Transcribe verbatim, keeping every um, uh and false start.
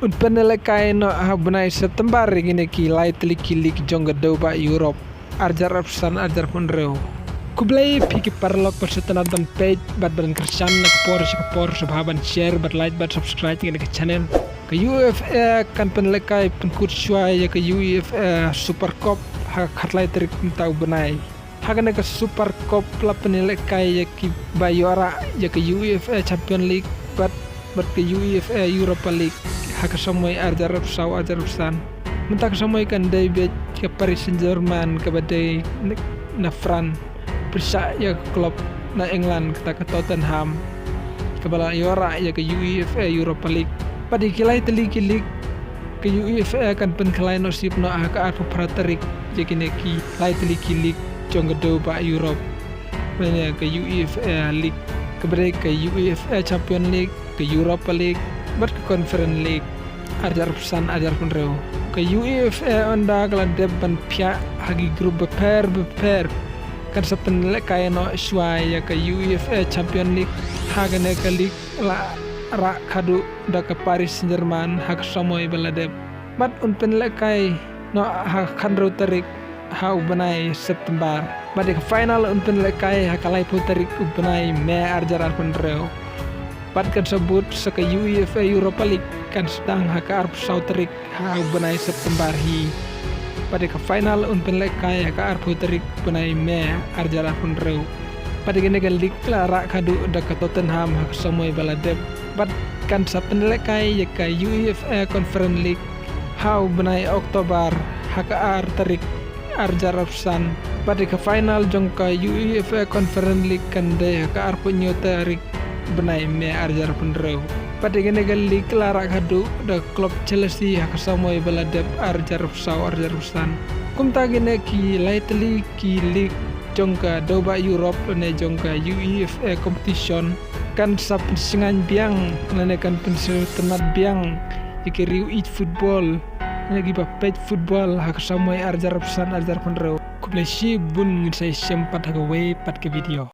Un pynlehkai noh ha u bnai September ïa kine ki lai tylli ki lig jong ka dewbah Europe, arjar arphew san arjar arphew hynriew. Khublei phi ki paralok ba sngewtynnat ban peit bad ban kyrshan na ka por sha ka por, sngewbha ban share bad like bad subscribe ïa kane ka channel. Ka UEFA kan pynlehkai pynkut shuwa ïa ka UEFA Super Cup ha ka khatlai tarik mynta u bnai. Ha kane ka Super Cup la pynlehkai ïa kiba ïoh rah ïa ka UEFA Champion League bad bad ka UEFA Europa League ha ka samoi arjar arphew saw arjar arphew san. Mynta ka samoi kan dei beit ka Paris Saint-Germain kaba dei na France pyrshah ïa ka club na England, kata ka Tottenham, kaba la ïoh rah ïa ka UEFA Europa League. Bad ïa ki lai tylli ki lig ka UEFA kan pynkhlaiñ noh sip noh ha ka arphew phra tarik ïa kine ki lai tylli ki lig jong ka dewbah Europe. Mane ka UEFA League, kaba dei ka UEFA Champion League, ka Europa League bad ka Conference League, arjar arphew san arjar arphew hynriew. Ka UEFA ynda ka la dep ban phiah ha ki group bapher bapher, kan sa pynlehkai noh shuwa ïa ka UEFA Champion League. Ha kane ka lig la rah khadduh da ka Paris Saint-Germain ha ka samoi ba la dep. Bad un pynlehkai noh ha ka khathynriew tarik ha u bnai September. Bad ïa ka final un pynlehkai ha ka laiphew tarik u bnai May arjar arphew hynriew. Bad kan sa bud sa ka UEFA Europa League, kan sdang ha ka arphew saw tarik ha u bnai September hi. Bad ïa ka final un pynlehkai ha ka arphew tarik bnai May arjar arphew hynriew. Bad ïa kane ka lig la rah khadduh da ka Tottenham ha ka samoi ba la dep. Bad kan sa pynlehkai ïa ka UEFA Conference League ha u bnai October ha ka ar tarik arjar arphew san. Bad ïa ka final jong ka UEFA Conference League kan dei ha ka arphew hynñiew tarik bnai May arjar arphew hynriew. Bad ïa kane ka lig la rah khadduh da ka club Chelsea ha ka samoi ba la dep arjar arphew saw arjar arphew san. Kumta kine ki lai tylli ki lig jong ka dewbah Europe lane jong ka UEFA competition kan sa pynshngaiñ biang lane kan pynsngewtynnat biang ïa ki riew ïeit football lane kiba peit football ha ka samoi arjar arphew san arjar arphew hynriew. Khublei shibun, ngin sa ïashem pat ha kawei pat ka video.